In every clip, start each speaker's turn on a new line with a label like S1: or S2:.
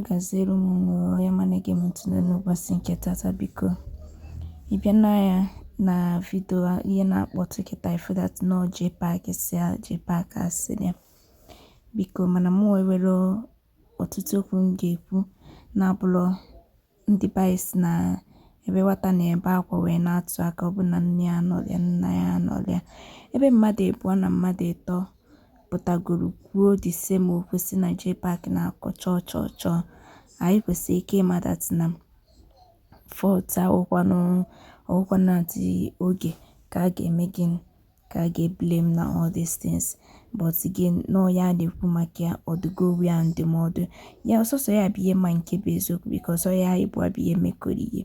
S1: Gaziere m unu. Onye ọma na-ege m ntị n'ụbọchị nke tata, biko ị bịa n'anya na video ihe na-akpọtụ kịta, ifu that na ọ JPAC si JPAC asịrị ya. Biko, mana mụ enwero ọtụtụ okwu m ga-ekwu na-abụrọ ndị be anyị si na ebe nwata na-ebe akwa wee na-atụ aka, ọ bụ na nne ya anọrọ ya, nna ya anọrọ ya. Ebe mmadụ ịbụọ na mmadụ ịtọ pụtagoro kwuo the same okwu si na JPAC na-akọ chọọ chọọ chọọ, anyị kwesịrị ike ịma that na fault awụkwanụ ọwụkwanụ adị oge ka a ga-eme gịnị, ka a ga-eblame na all these things. But again, nọọ ya na-ekwu maka ya ọdụgo ya ndụmọdụ ya ọsọsọ ya bụ ihe ma nke bụ eziokwu, because ọ ya ịbụ bụ ihe mekọrọ ihe.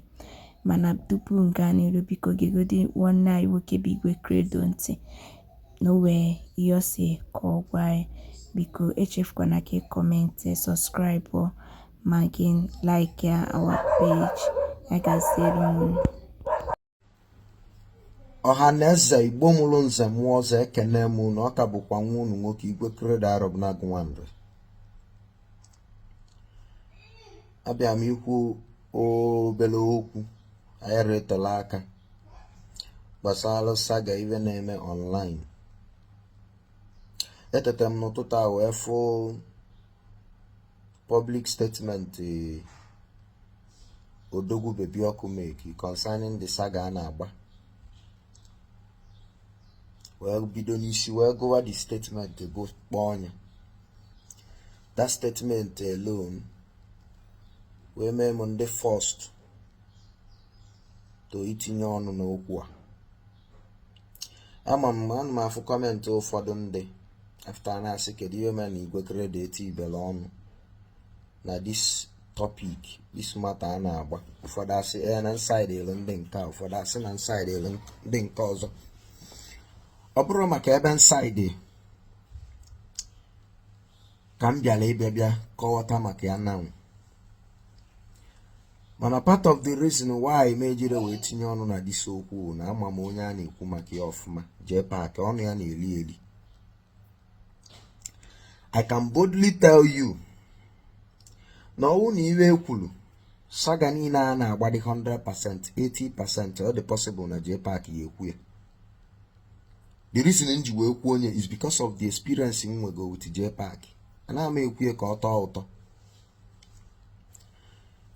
S1: Mana tupu m gaa n'iru, biko gegodi nwanne anyị nwoke bụ Igwe Credo ntị na o wee ihe ọ sị ka ọ gwa anyị. Biko echefukwana ka ị comment, subscribe ma gị like our page. Ya gaziere unu.
S2: Ọha na eze Igbo mụrụ nze mụọ ọzọ, ekene m unu. Ọ ka bụkwa nwa unu nwoke, Igwe Credo Arọbụnagụ Nwanri. Abịa m ikwu obere okwu anyị retụla aka gbasara saga ive na-eme online. Etete m n'ụtụtụ a wee fụ public statement Odogwu Baby Ọkụ make concerning the saga a na-agba, wee bido n'isi wee gụwa the statement, gụ kpọọ ya. That statement alone wee mee m ndị first to itinye ọnụ n'okwu a. Ama m ana m afụ comment ụfọdụ ndị after na-asị kedu ihe mere na Igwe Credo etibere ọnụ na this topic, this matter a na-agba. Ụfọdụ asị ee na nside elu ndị nke a, ụfọdụ asị na nside elu ndị nke ọzọ. Ọ bụrụ maka ebe nside ka m bịara ịbịa bịa kọwata maka ya now, mana part of the reason why m ejire wee tinye ọnụ na this okwu na ama m onye a na-ekwu maka ya ọfụma. JPAC ọnụ ya na-eli eli. I can boldly tell you na ọwụ na iwe ekwuru saga niile a na-agba dị 100%, 80%, ọ dị possible na JPAC ya ekwu ya. The reason m ji wee kwuo onye is because of the experience m nwego with JPAC. Anaghị m ekwu ya ka ọ tọọ ụtọ.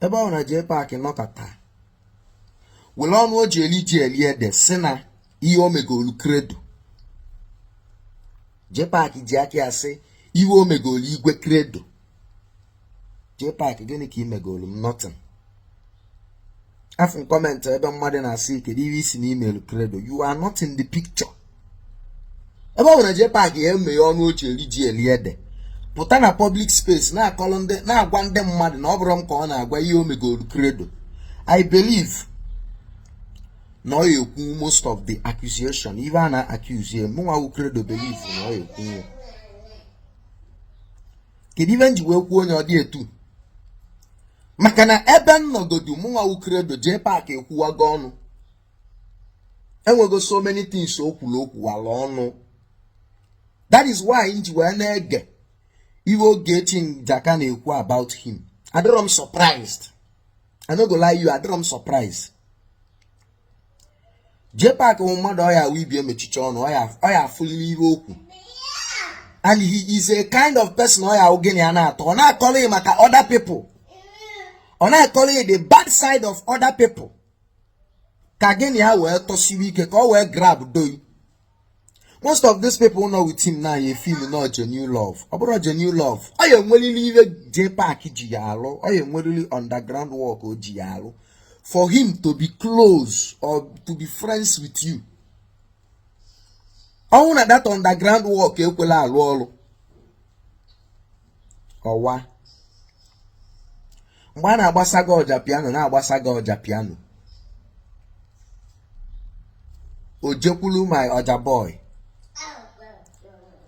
S2: Ebe ọ na JPAC nọkọta were ọnụ o ji eli ji eli ede si na ihe o megolu Credo, JPAC ji aka ya sị ihe o megolu Igwe Credo. JPAC, gịnị ka ị megolu m? Nothing. Afụ comment ebe mmadụ na-asị kedu ihe isi na email Credo, you are not in the picture. Ebe ọ bụ na JPAC ya emeghe ọnụ o ji eri ji eli ede pụta na public space na-akọrọ ndị, na-agwa ndị mmadụ na ọ bụrụ m ka ọ na-agwa ihe o megolu Credo, I believe na ọ ekwu most of the accusation ife a na-accuse ya. Mụnwa wụ Credo believe na ọ ekwu ya. Kedu ife m ji wee kwuo onye ọ dị etu? Maka na ebe m nọgodu, mụnwa wụ Credo, JPAC ekwuwago ọnụ, enwego so many things o kwuru, o kwuwala ọnụ. That is why m ji wee na-ege ihe Ogechi Njaka na-ekwu about him. Adịrọ m surprised, I no go lie you, adịrọ m surprised. JPAC bụ mmadụ ọ ya awụ ibi emechicha ọnụ, ọ ya afụlili ihe okwu, and he is a kind of person ọ ya awụ gịnị ya na-atọ, ọ na-akọrọ ya maka other people, ọ na-akọrọ ya the bad side of other people ka gịnị ya wee tọsiwe ike, ka ọ wee grab doi. Most of these people nọ with him now ya feel no genuine love. Ọ bụrụ genuine love, ọ ya enwerili ihe JPAC ji ya alụ, ọ ya enwerili underground work o ji ya alụ for him to be close or to be friends with you. Ọnwụ na that underground work ekwela alụ ọrụ ọwa. Mgbe a na-agbasa gị ọja piano, na-agbasa gị ọja piano, o jekwulu my ọja boy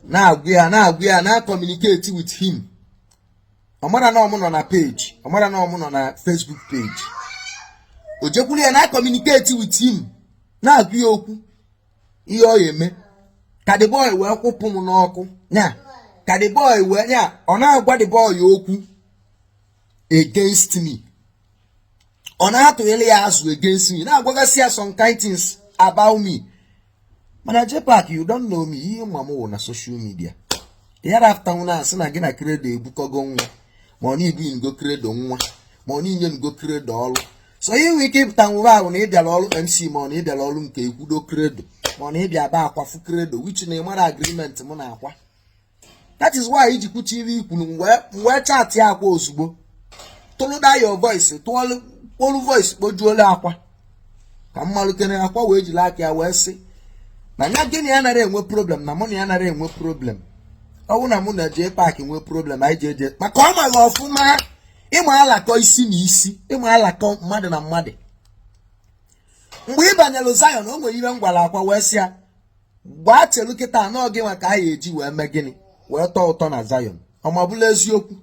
S2: na-agwa ya, na-agwa ya, na communicate with him. Ọ mara na ọmụ nọ na page, ọ mara na ọmụ nọ na Facebook page. O jekwuru ya na communicate with him, na-agwa ya okwu ihe ọ ya eme ka the boy wee kwụpụ m n'ọkụ nya, ka the boy wee nya. Ọ na-agwa the boy okwu. Against me, ọ na-atụnyere ya azụ against me, na-agwagasị ya some kind things about me. Mana JPAC, you don't know me. Ihe nwa m wụ na social media ya after na asị na gị na Credo ebukọgo nwa, ma ọ na-ibu ngo Credo nwa, ma ọ na-inye ngo Credo ọrụ. So ihe nwere ike ịpụta nwụrụ ahụ na ịbịara ọrụ MC, ma ọ na ịbịara ọrụ nke ekwudo Credo, ma ọ na ịbịa ba akwafu Credo, which na ịmara agreement mụ na Akwa. That is why iji kwuchi ire ikwuru m wee chat Akwa ozugbo, tụrụda your voice, tụọlụ kpolu voice, kpojuola Akwa ka mmalụkene. Akwa wee jiri aka ya wee sị na ya gịnị ya nara enwe problem, na mụ na ya nara enwe problem. Ọ bụ na mụ na JPAC nwee problem, anyị ji eje maka ọ maghị ọfụma. Ịma alakọ isi na isi, ịma alakọ mmadụ na mmadụ. Mgbe ị banyere Zion, o nwere ihe m gwara Akwa wee sị ya gbaa chelu kịta anọ gị maka anyị eji wee mee gịnị, wee tọọ ụtọ na Zion. Ọma bụla eziokwu.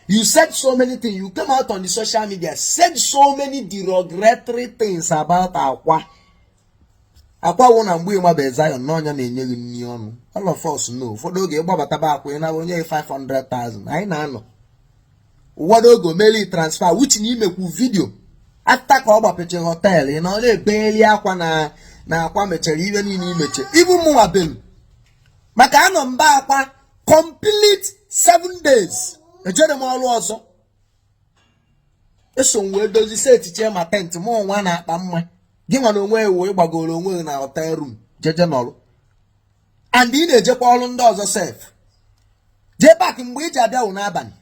S2: You said so many things. You came out on the social media, said so many derogatory things about Akwa. Akwa wụ na mgbe ịmabe Zion n'ọnya na-enye gị nri ọnụ. All of us know. Ụfọdụ oge ịgbabataba Akwa, ị nara onye 500,000 anyị na-anọ. Ụfọdụ oge omeli transfer, which na imekwu video after ka ọ gbapechara hotel, ị na ọ na-ebeli akwa na Akwa mechara ihe niile imeche ibu mụnwa belu maka anọ mba Akwa complete 7 days. Ejere m ọrụ ọzọ, eso m wee dozi setiche ma tent mụ nwa na-akpa mma. Gị nwa na onwe ewu ịgbagoro onwe gị na hotel room jeje nọrụ, and ị na-ejekwa ọrụ ndị ọzọ sef. JPAC, mgbe iji abịa wụ n'abalị,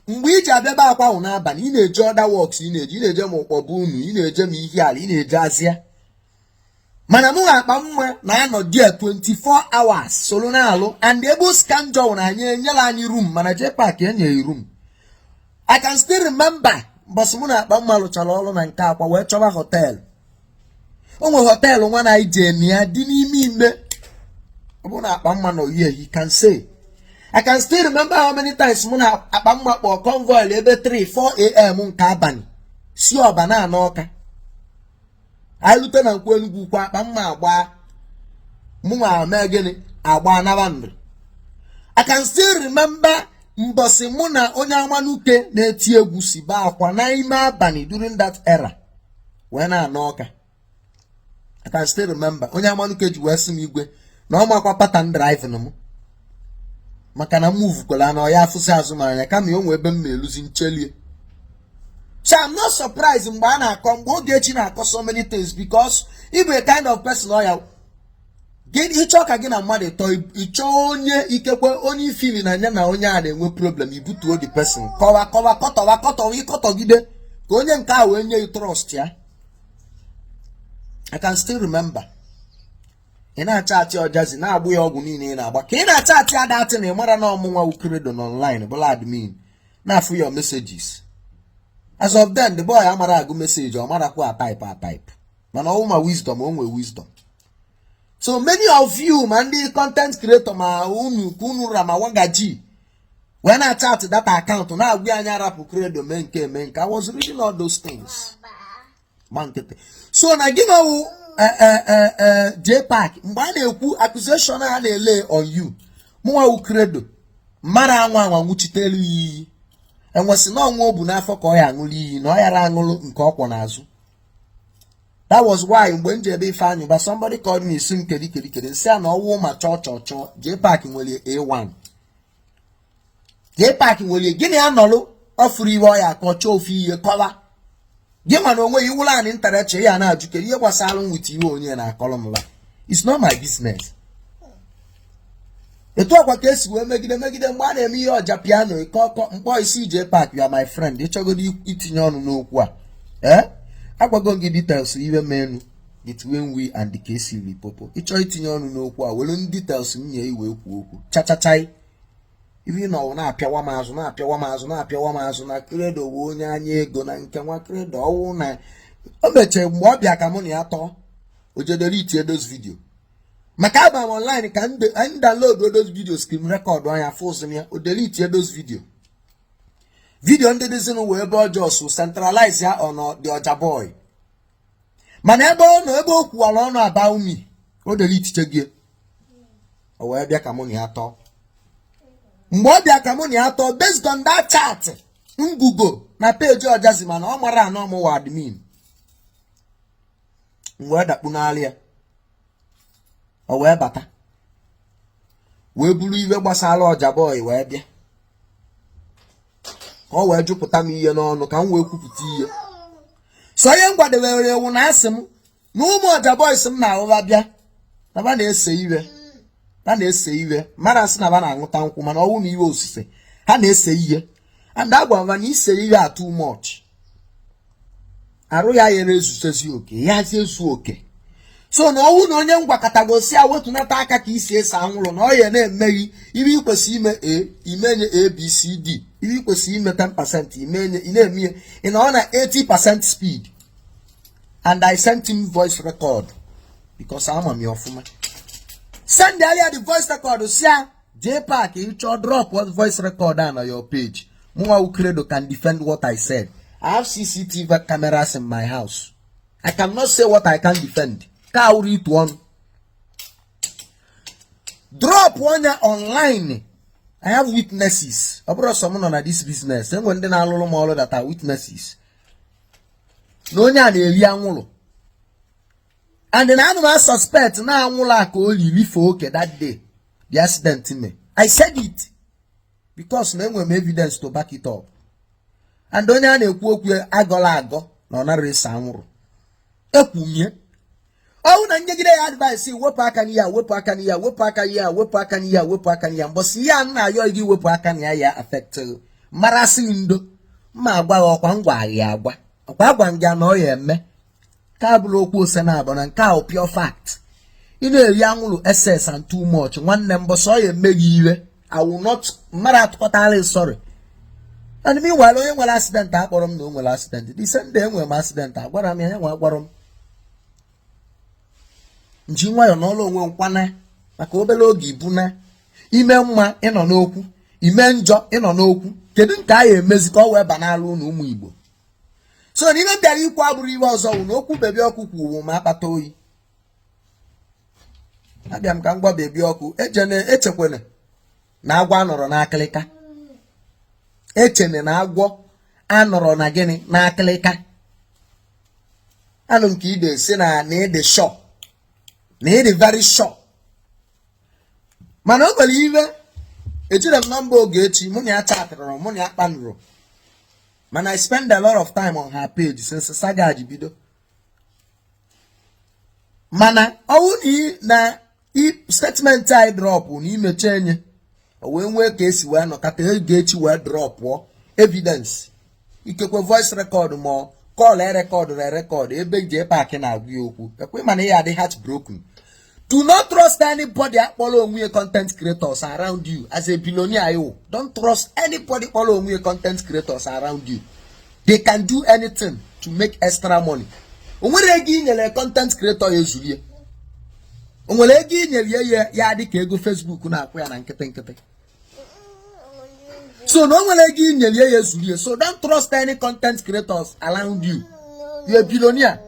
S2: mgbe iji abịa be Akwa wụ n'abalị. Ị na-eje other works, ị na-eje ma ụkpọbụ unu, ị na-eje ma ihe ala, ị na-eje azịa. Mana mụ akpa mma na-anọ there 24 hours soro na-alụ. And ebe osika njọ na anyị enyela anyị room, mana JPAC enyeghị room. I can still remember mbọsị mụ na akpa mma lụchara ọrụ na nke Akwa wee chọba hotel. O nwere hotel nwa na anyị jee na ya dị n'ime ime. Ọ bụrụ na akpa mma nọ here, he can say. I can still remember how many times mụ na akpa mma kpọọ convoy ebe 3 4 a.m. nke abalị si ọba na-ana ọka. Anyị rute na nkwu Enugwu kwa, akpa mma agba, mụ nwa mee gịnị, agba naba nri. I can still remember mbọsị mụ na onye amanuke na-eti egwu si baa Akwa n'ime abalị during that era wee na-ana ọka. I can still remember onye amanuke ji wee sị m igwe na ọ makwa pattern driving m, maka na m muvukwara na ọ ya afụsị azụ m anya, kama o nwee ebe m ma eluzi nchelie. So I'm not surprised mgbe a na-akọ, mgbe Ogechi na-akọ so many things, because ị bụ a kind of person ọ ya ịchọ ka gị na mmadụ tọọ, ịchọ onye ikekwe onye ifili na anya na onye a na-enwe problem, ibutuo the person, kọwa kọwa, kọtọwa kọtọwa, ịkọtọgide ka onye nke a wee nye you trust ya. I can still remember ị na-acha achị ọjazi na-agbụ ya ọgwụ niile ị na-agba, ka ị na-acha achị ada atị na ị mara na ọmụnwa Credo na online bụla admin na-afụ your messages. As of then, the boy amara agụ message, ọ marakwa a type a type, mana ọwụ ma wisdom, o nwee wisdom. So many of you, ma ndị content creator, ma unu ka unu ra ma wagaji wee na-chat data account na-agwa anyị arapụ Credo, mee nke mee nke. I was reading all those things, gba nkịtị. So na gị nọwụ JPAC, mgbe a na-ekwu accusation a na-ele on you, mụnwa wụ Credo mara anwa anwa nwụchitelu ya iyi, enwesị na ọnwa o bu n'afọ ka ọ ya aṅụrụ iyi na ọ yara aṅụrụ nke ọkwọ n'azụ. That was why mgbe m ji ebe Ifeanyị Ụba, somebody called me, si m kedi kedi kedi, nsị a na ọwụ ma chọọ chọọ chọọ. JPAC nwere A1, JPAC nwere gịnị ya nọrụ ọ fụrụ iwe ọ ya akọ chọọ ofu ihe kọwa gị nwa na onwe ya iwụrụ anị ntareche ya na-ajụ kedu ihe gbasara m with iwe onye na-akọrọ m ba. It's not my business. Etu ọkwa ka esi wee megide megide mgbe a na-eme ihe ọja piano ịkọkọ mkpọ isi JPAC, you are my friend, ịchọgodo itinye ọnụ n'okwu a, ee, agwago m gị details iwe menu between we and the KC Lipopo. Ịchọ itinye ọnụ n'okwu a, were details m nye iwe kwuo okwu chachachai. Ife na ọ na-apịawa m azụ, na-apịawa m azụ, na-apịawa m azụ na Credo wụ onye anya ego na nke nwa Credo ọwụ na o mechara mgbe ọ bịa ka mụ na ya tọọ, o jedere itinye those video maka aba m online ka m download those video, screen record anya fụzụ ya, o delete those video. Video ndị dịzinụ wee ebe ọjọọ so centralize ya on the ọja boy, mana ebe ọ nọ, ebe o kwuwara ọnụ about me, o delete gị, o wee bịa ka mụ na ya tọọ. Mgbe ọ bịa ka mụ na ya tọọ based on that chat ngugo na page Ọjazi, mana ọ mara anọ mụwa admin. M wee dakpu n'ala ya, o wee bata wee buru iwe gbasara Ọja Boy wee bịa ka ọ wee jụpụta m ihe n'ọnụ ka m wee kwupụta ihe. So ihe m gwadebere ewu na asị m na ụmụ Ọja Boys m na-ahụba bịa na ba na-ese iwe, ba na-ese iwe. Mmadụ asị na ba na-aṅụta nkwụ, mana ọnwụ na iwe osise ha na-ese ihe. And agwa m na ise ihe a too much, arụ ya yere ezutezi oke ya zi ezu oke. So na ọnwụ na onye ngwakọtagosi ya wetunata aka ka isi ese anwụrụ na ọ ya na-emeghị ihe ị kwesịrị ime, a imenye ABCD, ihe ị kwesịrị ime 10%, imenye ị na-eme ihe ị nọ na 80% speed. And I sent him voice record because ama m ya ọfụma. Send ya the voice record, si ya jee park ịchọ drop voice record a na your page. Mụnwa Credo can defend what I said. I have CCTV cameras in my house. I cannot say what I can defend. Ka awụrụ itu ọnụ drop onye online. I have witnesses. Ọ bụrụ sọ m nọ na this business, enwe ndị na-alụrụ m ọrụ that are witnesses na onye a na-eri anwụrụ, and na anụ m suspect na anwụrụ a ka o riri fee oke that day the accident me. I said it because na enwere m evidence to back it up. And onye a na-ekwu okwu agọla agọ na ọ nara ese anwụrụ ekwumie ọnwụ na nyegide ya advice, wepụ aka n'ihe a, wepụ aka n'ihe a, wepụ aka n'ihe a, wepụ aka n'ihe a, wepụ aka n'ihe a. Mbọsị ihe a m na-ayọ gị wepụ aka na ya ya affect marasị ndo mma agwa gị ọkwa ngwa gị agwa ọkwa agwa m gị na ọ ya eme ka abụrụ okwu ose na abụ na nke ahụ pure fact. Ị na-eri anwụrụ excess and too much, nwanne m, mbọsị ọ ya eme gị iwe, I will not mmadụ atụkọtara sorry. And meanwhile, onye nwere accident akpọrọ m na o nwere accident the same day enwere m accident. Agwara m ya, ya nwe agwara m nji nwayọọ n'ọlụ onwe nkwana maka obere oge ibu na ime mma ịnọ n'okwu, ime njọ ịnọ n'okwu. Kedu nke a ya emezi ka ọ wee ba n'ala ụlọ ụmụ Igbo? So na ime bịara ikwu abụrụ iwe ọzọ wụ na okwu Baby Ọkụ kwuwu ma akpata oyi. Abịa m ka m gwa Baby Ọkụ, echene echekwene na agwọ anọrọ n'akịlịka, echene na agwọ anọrọ na gịnị n'akịlịka. Anụ nke ide si na na ịdị sure, na ịdị very sure, mana o nwere iwe ejire m nọmba Ogechi. Mụ na ya chatịrị, mụ na ya kpanụrụ, mana I spend a lot of time on her page since saga ji bido. Mana ọwụ na statement anyị drop na imecha enye o wee nwee ka esi wee nọkọta Ogechi wee dropụọ evidence, ikekwe voice record ma call erecordụ erecord ebe J Park na-agwa ya okwu ekwe. Mana ya adị heart broken. Do not trust anybody akpọrọ onwe ya content creators around you. As a billionaire, you don't trust anybody kpọrọ onwe ya content creators around you. They can do anything to make extra money. O nwere ego i nyere content creator ya ezulie? O nwere ego i nyere ya ya ya dị ka ego Facebook na-akwụ ya na nkịtị nkịtị? So na o nwere ego i nyere ya ya ezulie. So don't trust any content creators around you. You're a billionaire.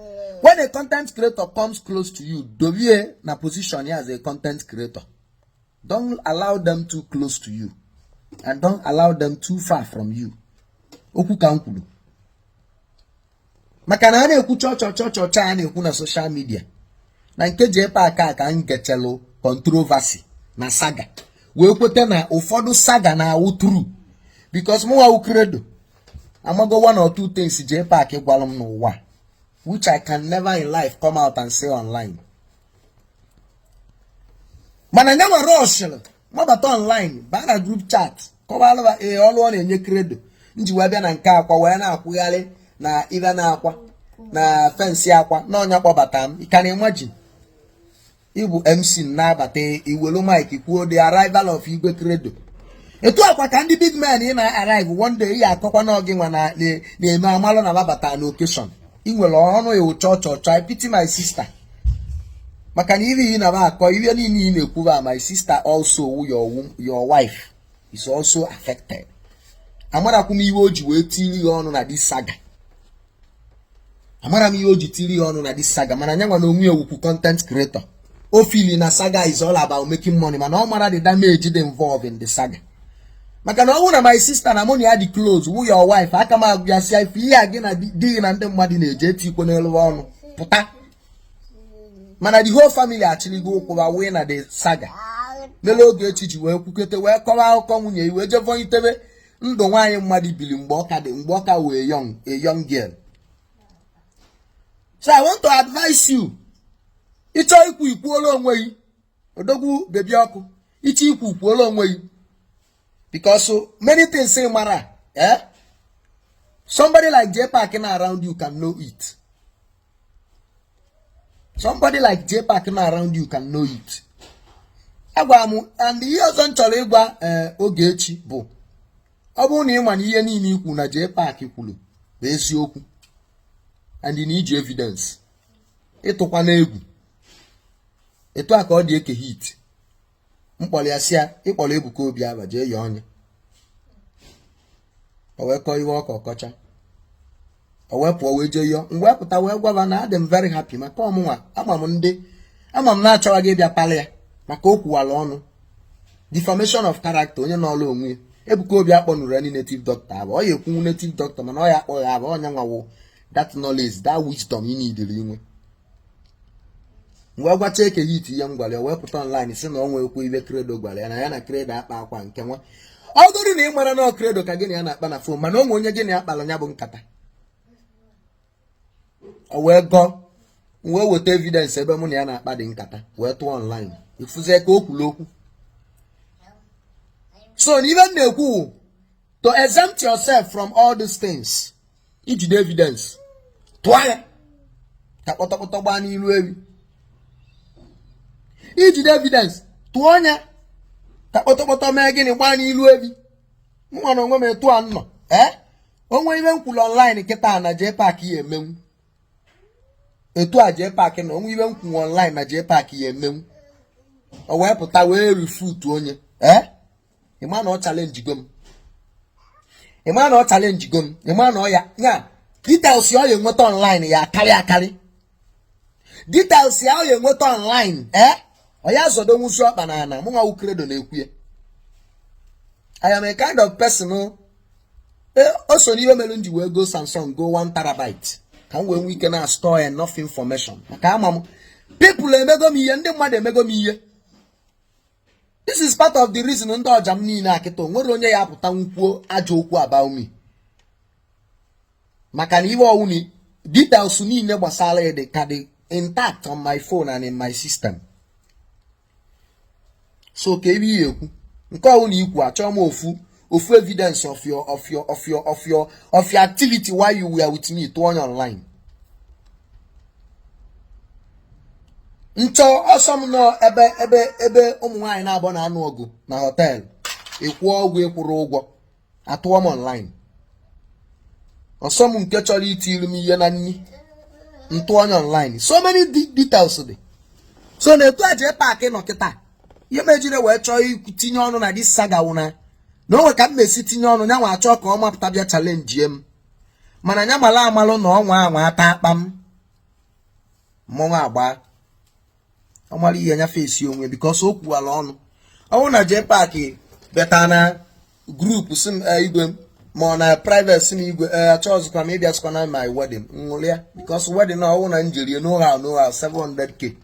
S2: When a content creator comes close to you, dobie na position ya as a content creator. Don't allow them too close to you and don't allow them too far from you. Okwu ka m kwuru maka na a na-ekwu chọọ chọọ chọọ chọọ a na-ekwu na social media na nke J Park a ka m gechelụ controversy na saga wee kweta na ụfọdụ saga na-awụ true, because mụnwa wụ Credo amago one or two things J Park gwara m n'ụwa which I can never in life come out and say online. Mana nye nwere rushịrị mabata online, baa na group chat, kọwalụba ee ọrụ ọ na-enye Credo nji wee bịa na nke akwa wee na-akwụgharị na ibe na-akwa na fence akwa na ọnya kpọbata m. You can imagine, ịbụ MC na-abata, iwelu mic kwuo "The arrival of Igwe Credo". Etu akwa ka ndị big men ị na-arrive one day ị akọkwa na gị nwa na-eme amalụ na babata na occasion ị nwere ọnụ iwu chọọ chọọ chọọ. I pity my sister maka na ihe ị na akọ, ihe niile ị na-ekwuba, my sister also, your wife is also affected. Amarakwu m ihe o ji wee tiri ya ọnụ na this saga. Amara m ihe o ji tiri ya ọnụ na this saga, mana anya nwa na onwe ya wukwu content creator. O feel na saga is all about making money, mana ọ mara the damage dị involved in the saga. Maka na ọ bụrụ na my sister na mụ na ya dị close wụ your wife, aka m agụ ya si ife ihe a gị na di gị na ndị mmadụ na-eje etikwe n'elu ọnụ pụta. Mana the whole family achịligo ụkwụ ba wee na the saga lele Ogechi ji wee kwukete wee kọwa akụkọ nwunye wee jee vọnyitebe ndụ nwaanyị mmadụ bili mgbe ọ ka dị, mgbe ọ ka wee young, a young girl. So I want to advise you, ịchọ ikwu, ikwuola onwe gị. Odogwu bebi ọkụ, ịchọ ikwu, kwuola onwe gị, because many things ị mara, eh, somebody like JPAC na around you can know it. Somebody like JPAC na around you can know it. Agwara m, and ihe ọzọ m chọrọ ịgwa ee Ogechi bụ, ọ bụrụ na ị ma na ihe niile ikwu na JPAC kwuru bụ eziokwu and na iji evidence, ịtụkwa n'egwu etu a ka ọ dị. Eke Hit mkpọrọ ya sịa ịkpọrọ Ebuka Obi aba jee yọọ ọnya, o wee kọọ iwe ọka ọkọcha, o wee pụọ wee jee yọọ. M wee pụta wee gwaba na adị m very happy maka ọmụnwa. Ama m ndị ama m na-achọghị gị ịbịa palị ya maka o kwuwala ọnụ defamation of character. Onye n'ọlụ onwe ya, Ebuka Obi akpọnụrụ ya native doctor abụ, ọ ya ekwunwu native doctor, mana ọ ya akpọghị abụ ọnya nwawo. That knowledge, that wisdom ị nidiri inwe. Wee gwacha Eke Hit ihe m gwara ya, wee pụta online si na ọ nwekwa ibe Credo gwara ya na ya na Credo akpa akwa nke nwa. Ọ gụrụ na ị mara na ọ Credo ka gị na ya na-akpa na phone, mana onwe onye gị na ya kpara ya bụ nkata, o wee gọọ, wee weta evidence ebe mụ na ya na-akpa dị nkata, wee tụọ online, ifuzie ka o kwuru okwu. So na ibe m na-ekwu, to exempt yourself from all these things, ijide evidence, tụọ ya ka kpọtọkpọtọ gbaa n'ilu ewi. Ijide evidence, tụọ ya ka kpọtọkpọtọ mee gịnị? Gbaa n'ilu ewi. Mụnwa na onwe m etu a nnọ ee, onwe ibe m kwuru online kịta na JPAC ya emenwu. Etu a JPAC na onwe ibe m kwuru online na JPAC ya emenwu, o wee pụta wee refute onye ee. Ịma na ọ challenge go m, ịma na ọ challenge go m, ịma na ọ ya ya details ya ọ ya enweta online ya akarị akarị details ya ọ ya enweta online. Ee, ọ ya zọdo nwusi ọkpa na ana. Mụ nwa Credo na-ekwu ya. I am a kind of person o so n'ihe mere m ji wee go Samsung, go 1 terabyte, ka m wee nwee ike na store enough information, maka ama m people emego m ihe, ndị mmadụ emego m ihe. This is part of the reason ndị ọja m niile akịta o nwere onye ya apụta nkwuo ajọ okwu about me, maka na ihe ọwụ ni details niile gbasara ya dị ka dị intact on my phone and in my system. So ka ebe ihe ekwu nke ọwụ na ikwu, achọọ m ofu ofu evidence of your activity while you were with me, tụọ onye online. Nchọ ọsọ m nọ ebe ụmụ nwaanyị na-abọ na-anụ ọgụ na hotel, ịkwụọ ụgwọ, ịkwụrụ ụgwọ, atụọ m online. Ọsọ m nke chọrọ itiru m ihe na nni, ntụ onye online. So many details dị. So na etu a JPAC nọ kịta, ihe mejire wee chọọ itinye ọnụ na this saga wụ na onwe ka m na-esi tinye ọnụ ya nwa achọ ka ọ mapụta bịa challenge m, mana ya mara amalụ na ọnwa anwa ata akpa m mmọnwụ agba. Ọ mara ihe nyafe esi onwe, because o kwuwala ọnụ ọnwụ na JPAC bịata na group si m igwe m, ma ọ na private si m igwe ee, achọ ọzọkwa m ịbịa sịkwa na my wedding nwụrịa, because wedding na ọnwụ na njerie no how, no how, 700K.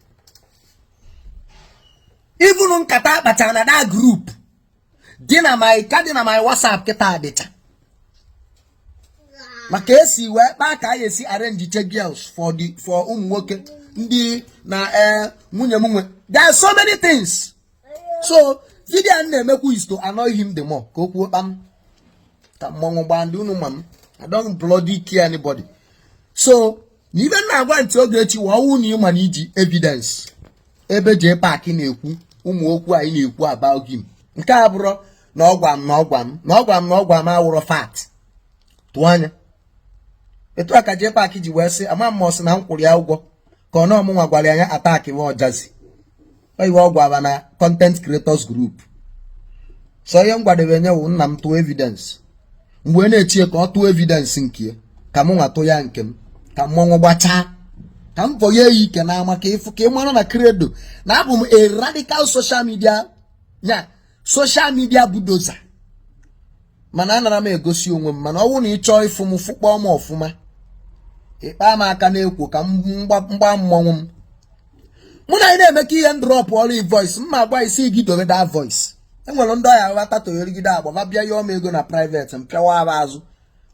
S2: Even nkata akpacha na that group dị na my ka dị na my WhatsApp kịta dịcha maka esi wee kpaa ka a esi arrange che girls for ụmụ nwoke ndị na ee nwunye m nwe. There are so many things. So video a na-emekwu is to annoy him the more, ka o kwuo kpam ka mmọnwụ gbaa ndị unu ma m. I don't bloody care anybody. So na ibe m na-agwa ntị Ogechi wa ọwụ na ịma na iji evidence ebe JPAC na-ekwu ụmụ okwu anyị na-ekwu about him, nke a bụrụ na ọgwa m na ọgwa m na ọgwa m na ọgwa m awụrọ fact, tụọ anya. Etu a ka JPAC ji wee sị ama m sị na m kwụrụ ya ụgwọ ka ọ na ọmụnwa gwara ya attack wa ọjazi iwe ọ gwara na content creators group. So ihe m gwadebe nye wụ nna m tụọ evidence, mgbe na-echie ka ọ tụọ evidence nke ya, ka m nwa tụ ya nke m, ka mmọnwụ gbachaa, ka m vọnye ya ike n'ama, ka ịfụ ka ị mara na Credo na abụ m a radical social media, ya social media bulldozer. Mana anara m egosi onwe m, mana ọ bụrụ na ị chọọ ịfụ m, fụkpọọ m ọfụma, ịkpa m aka na-ekwo ka m mgba mmọnwụ m. Mụ na anyị na-emekọ ihe, drop ọrụ voice mma agwa isi gị dobe that voice. Enwere ndị ọya ghọta toyerigide agba bịa yọọ m ego na private, mpịawa aba azụ,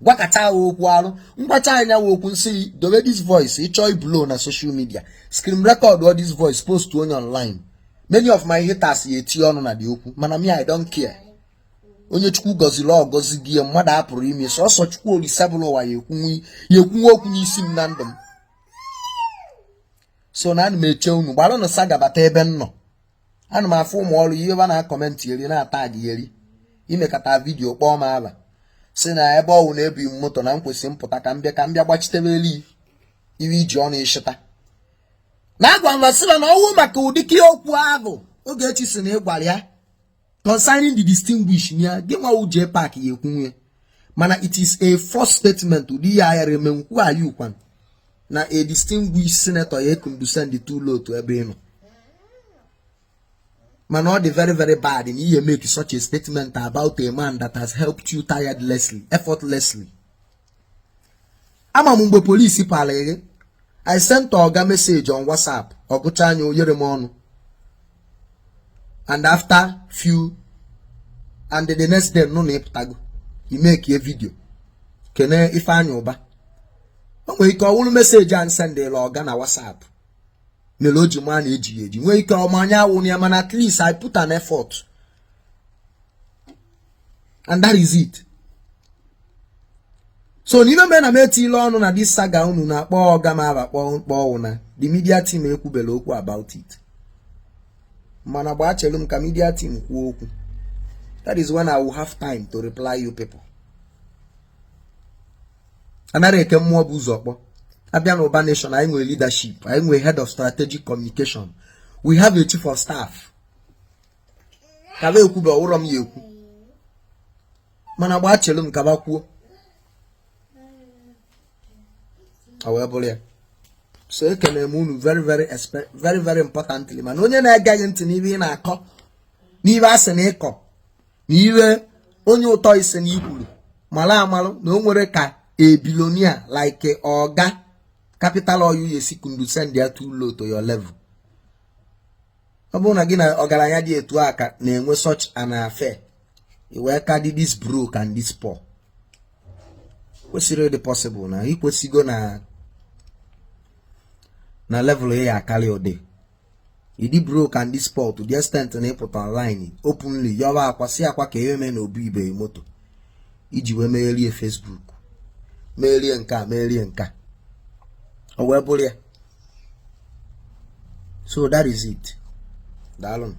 S2: gwakacha ha okwu arụ, ngwacha anya wa okwu, nsị dobe this voice. Ịchọọ iblow na social media, screen record all this voice, post onye online. Many of my haters ya eti ọnụ na dị okwu, mana me, I don't care. Onye Chukwu gọziri, ọ gọzi gị ya, mmadụ apụrụ ime. Sọsọ Chukwu Olise bụrụ ụwa ya ekwunwe okwu n'isi m na ndụ m. So na ana m eche unu gbalụnụ saga bata ebe m nọ. Ana m afụ ụmụ ọrụ ihe ebe a na-acomment eri na-ata gị eri imekata video kpọọ m aba, si na ebe ọwụ na-ebi m moto na m kwesị mpụta ka m bịa gbachitere elu iwe iji ọnụ ịshịta na agwa m sịba na ọwụ maka ụdịka okwu ahụ Ogechi si na ịgwara ya concerning the distinguish ya gị nwa JPAC ya ekwunwe. Mana it is a false statement. Ụdị ihe aghara eme nkwu ayi ukwan na a distinguished senator ya condescend too low to ebe ị nọ. Mana ọ dị very very bad na ihe make such a statement about a man that has helped you tirelessly, effortlessly. Ama m mgbe polisi palị gị, I sent oga message on WhatsApp, ọgụcha anya o nyere m ọnụ, and after few and the next day nụ na ịpụtago imeke video kene Ifeanyị Ụba. O nwere ike ọ wụrụ message a sendịla ọga na WhatsApp mere o ji maa na ejighị eji, nwee ike ọma anya awụ ya, mana at least I put an effort and that is it. So n'ime mere na m etile ọnụ na this saga unu na-akpọ ọga m aba kpọọ na the media team ekwubela okwu about it, mana gbaa chelu m ka media team kwuo okwu. That is when I will have time to reply you people. Anara eke mmụọ bụ ụzọ kpọ abịa na Ụba Nation. Anyị nwere leadership, anyị nwere head of strategic communication, we have a chief of staff. Kaba ekwube ọwụrọ m ya ekwu, mana gbaa chelu m kaba kwuo, ọ wee bụrụ ya. So ekene m unu very very very very importantly. Mana onye na-egeghị ntị n'ihe ị na-akọ, n'ihe a sị na ịkọ, na ihe onye ụtọ isi na ikwuru, mara amalụ na o nwere ka a billionaire like oga Capital Oil ya esi condescend ya too low to your level. Ọ bụrụ na gị na ọgaranya dị etu a ka na-enwe such an affair, i wee ka dị this broke and this poor, kwesịrị ịdị possible na ikwesịgo na level ya akarị ụdị ịdị broke and this poor to the extent na ịpụta online openly yọba akwa, si akwa ka eme na obu ibe moto iji wee megherie Facebook, merie nke a, merie nke a, o wee bụrụ ya. So that is it. Daalụ.